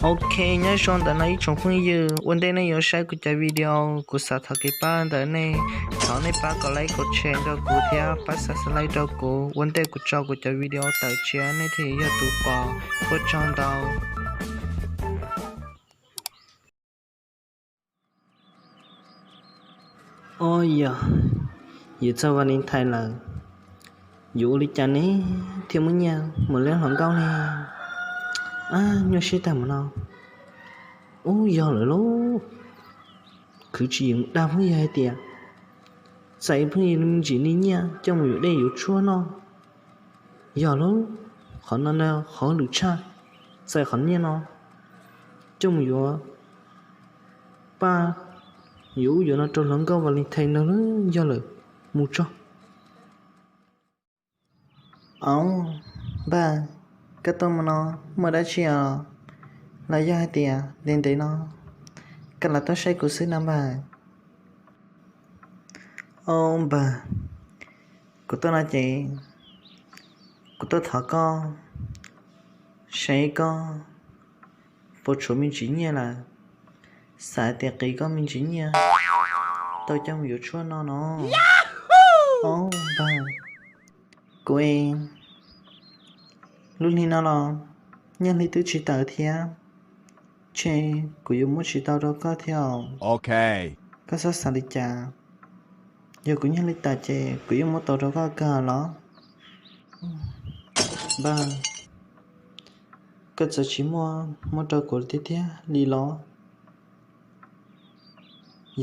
Ok, nyob zoo ntawm no ib tsoom phooj ywg, ua ntej nej yuav saib kuv cov video, kuv xav thov kev pab ntawm nej, thov nej pab kom like kom share rau kuv thiab pab subscribe rau kuv, ua ntej kuv tso kuv cov video tawm tshiab nej thiaj yog tus pom. Ua tsaug ntau. Ob yog, yuav txog Valentine lawm, yuav ua li cas ne thiaj muaj nyiaj mus liab hluas nkauj ne? Ab, nyuaj siab tag mus no. Ub, yog lawm lauj, khwv tswv yim dag phooj ywg hais tias txais phooj ywg me ntsis nyiaj coj mus yuav dej yuav tshuaj noj. Yog lauj, qhov no qhov lwm tshaj, txais qhov nyiaj no coj mus yuav paj yuav ub yuav no rau hluas nkauj Valentine no lauj. Yog lawm, mus tso. Au, npawg, koj tuaj mus no muaj dab tsi os? Los yog hais tias ntev ntev no koj los tuaj saib kuv xwb no npawg? Au npawg, kuv tuaj no ces kuv tuaj thov koj, saib koj puas tshuav me ntsis nyiaj lawm, xav tias qiv koj me ntsis nyiaj tau coj mus yuav tshuaj noj no. Au npawg, kuv es lub hli no los nyiaj hli twb tsis tawm thiab, ces kuv yuav muab tsis tau rau koj thiab. Koj txhob xav li cas, yog kuv nyiaj hli tawm ces kuv yeej muab tau rau koj kawg los. Npawg, koj txawm tsis muaj muab rau kuv tiag tiag li los?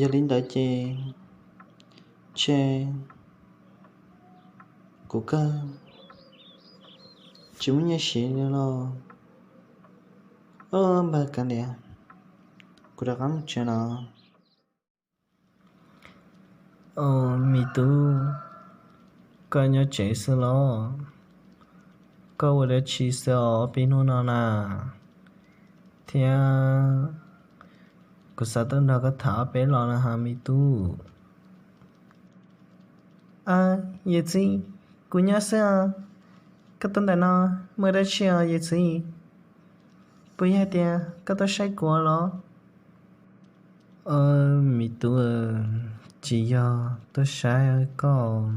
Yog li ntawd ces, ces kuv kawg tsis muaj nyiaj siv li los. Au npawg, kav liam, kuv rov qab mus tsev los. Au, me tub, koj nyob tsev xwb los? Koj ua dab tsi xwb os ob peb hnub no na? Thiab kuv xav tuaj nrog koj tham ob peb los na has me tub. Yawm txiv, kuv nyob xwb os. Koj tuaj ntawm no muaj dab tsi os yawm txiv? Puas yog hais tias koj tuaj saib kuv los? Me tub, tsis yog tuaj saib koj,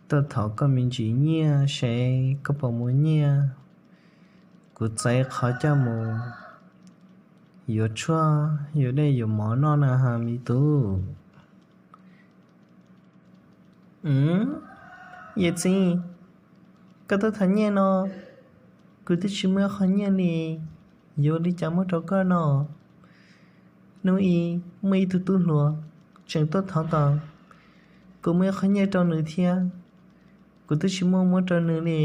tuaj thov koj me ntsis nyiaj seb koj puas muaj nyiaj, kuv txais qhov coj mus yuav tshuaj yuav dej yuav mov noj na has me tub. Yawm txiv, koj tuaj thov nyiaj no, kuv twb tsis muaj qhov nyiaj li, yuav ua li cas muab rau koj no? Hnub ib muaj ib tug tub hluas tseem tuaj thov kom kuv muab ib qho nyiaj rau nws thiab, kuv twb tsis muaj muab rau nws li.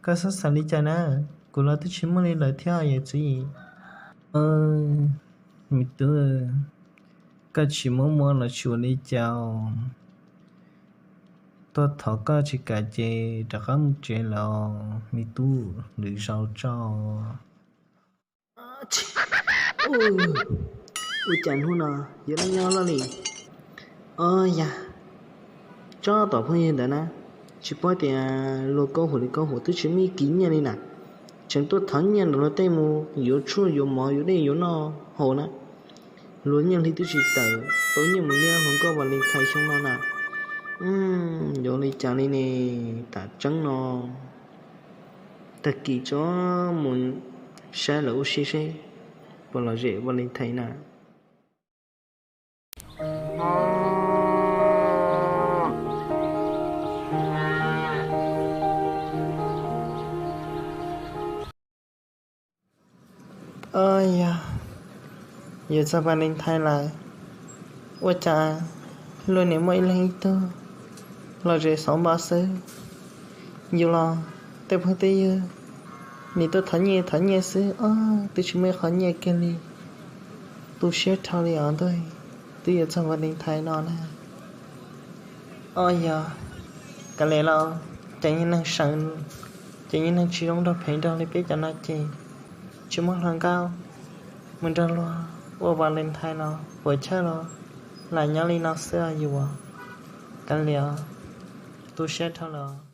Koj txhob xav li cas na, kuv los twb tsis muaj li lawm thiab yawm txiv. Me tub, koj tsis muab muab los tsis ua li cas. Tuaj thov koj tsis kam ces rov qab mus tsev lawm me tub, lwm zaus tso. Ua cas hnub no yuav nyob loj li? Os yam, tsob tom phooj ywg ntawd na, tsis paub tias luag kaub huam li kaub huam twb tsis muaj ib kis nyiaj li na, tseem tuaj thov nyiaj ntawm luag tej mus yuav tshuaj yuav mov yuav dej yuav noj haus na. Luag nyiaj hli twb tsis tawm, tau nyiaj mus liab hluas nkauj Valentine xyoo no na. Yuav li cas li ne, tam tseeb no tag kis tso mus saib lawv ua si seb puas lom zem Valentine na. Yog, yuav txog Valentine lawm, ua cas luag nim muaj ib leeg ib tug lom zem xauv npo xwb. Yus los tej phooj tej ywg nim tuaj thov nyiaj thov nyiaj xwb, twb tsis muaj ib qho nyiaj kiag li. Tu siab dhau li os ntuj, twb yuav txog Valentine no na. Os yog, kav liam los, cov neeg seev, cov neeg tsis zoo nraug phem nraug li peb cov no ces tsis muaj hluas nkauj mus nrog luag ua Valentine no puas chawj los, lam nyob li no xwb os yus. Kav liam, tu siab dhau lawm.